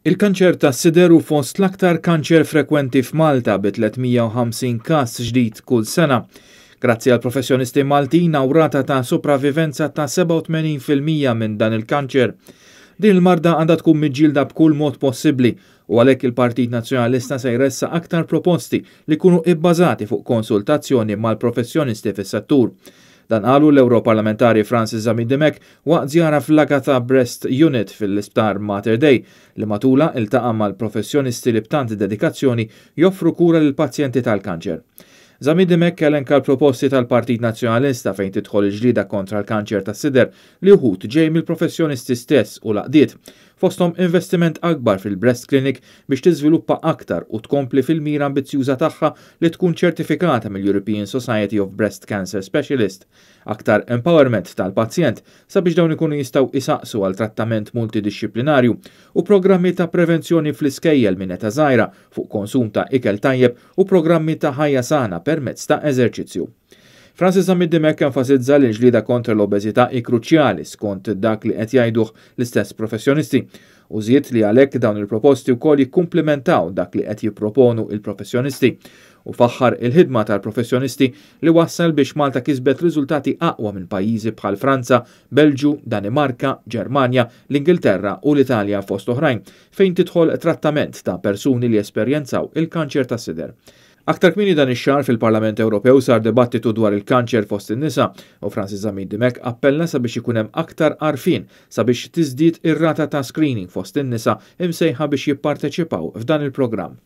Il-kanċer tas-sider hu fost l-aktar kanċer frekwenti f'Malta bi 350 każ ġdid kull sena. Grazzi għal professjonisti Maltin hawn rata ta' sopravivenza ta' 87% minn dan il-kanċer. Din il-marda għandha tkun miġġielda b'kull mod possibbli u għalhekk il-Partit Nazzjonalista se jressaq aktar proposti li jkunu ibbażati fuq konsultazzjoni mal-professjonisti fis-settur. Dan qalu l-Ewroparlamentari Francis Zammit Dimech waqt żjara fl-Agatha Breast Unit fil-Isptar Mater Dei li matulha iltaqa' mal-professjonisti li b'tant dedikazzjoni joffru kura lill-pazjenti tal-kanċer. Zammit Dimech elenka l-proposti tal-Partit Nazzjonalista fejn tidħol il-ġlieda kontra l-kanċer tas-sider li uħud ġej mill-professjonisti stess u l-għaqdiet, fosthom investiment akbar fil-Breast Clinic biex tiżviluppa aktar u tkompli fil-mira ambizzjuża tagħha li tkun ċertifikata mill-European Society of Breast Cancer Specialist, aktar empowerment tal-pazjent sabiex dawn ikunu jistgħu isaqsu għal trattament multidixxiplinarju u programmi ta' prevenzjoni fl-iskejjel minn età żgħira fuq konsum ta' ikel tajjeb u programmi ta' ħajja sana permezz ta' eżerċizzju. Francis Zammit Dimech enfasizza li l-ġlieda kontra l-obeżità hi kruċjali skont dak li qed jgħiduh l-istess professjonisti u żied li għalhekk dawn il-proposti wkoll jikkumplimentaw dak li qed jipproponu il-professjonisti u faħħar il-ħidma tal-professjonisti li wassal biex Malta kisbet riżultati aqwa minn pajjiżi bħal Franza, Belġju, Danimarka, Ġermanja, l-Ingilterra u l-Italja fost oħrajn fejn tidħol trattament ta' persuni li esperjenzaw il-kanċer tas-sider. Aktar kmieni dan ix-xahar fil-Parlament Ewropew sar dibattitu dwar il-kanċer fost in-nisa u Francis Zammit Dimech appella sabiex ikun hemm aktar għarfien sabiex tiżdied ir-rata ta' screening fost in-nisa imsejħa biex jipparteċipaw f'dan il-programm.